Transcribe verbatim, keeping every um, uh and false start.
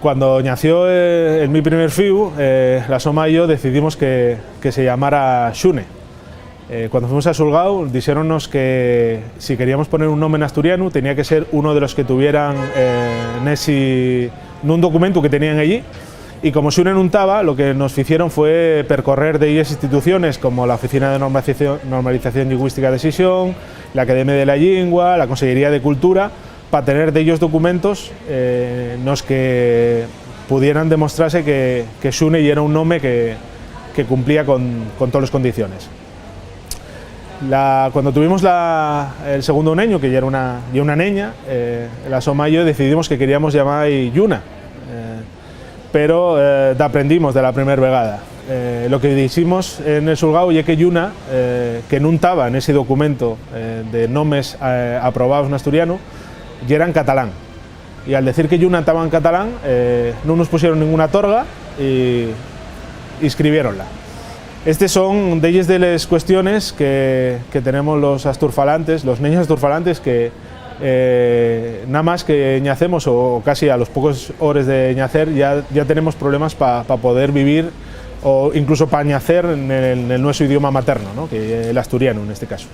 Cuando ñació, eh, el mi primer fíu, eh, la so mai y yo decidimos que, que se llamara Xune. Eh, cuando fuimos a xulgáu, dixéronnos que si queríamos poner un nome n'asturianu, tenía que ser uno de los que tuvieran, eh, nesi, nun documentu que tenían ellí. Y como Xune nun taba, lo que nos ficieron fue percorrer delles instituciones como la Oficina de Normalización, Normalización Llingüística de Xixón, l'Academia de la Llingua, la Consellería de Cultura, pa tener dellos documentos, eh, nos que pudieran demostrase que, que Xune yera un nome que, que cumplía con, con toles condiciones. La, cuando tuvimos la, el segundo neñu, que yera una, ye una neña, eh, la so mai y yo decidimos que queríamos llamar Lluna, eh, pero, eh, daprendimos de la primer vegada. Eh, lo que diximos en el xulgáu ye que Lluna, eh, que nun taba nesi documento, eh, de nomes, eh, aprobaos n'asturianu, yera en catalán. Y al decir que Lluna taba en catalán, eh, nun nos puxeron ninguna torga y, y escribiéronla. Estes son delles de les cuestiones que, que tenemos los asturfalantes, los neños asturfalantes, que, eh, na más que ñacemos, o, o casi a los pocos hores de ñacer, ya, ya tenemos problemas pa, pa poder vivir, o incluso pa ñacer nel, nel nuesu idioma materno, ¿no? Que ye l'asturianu nesti casu.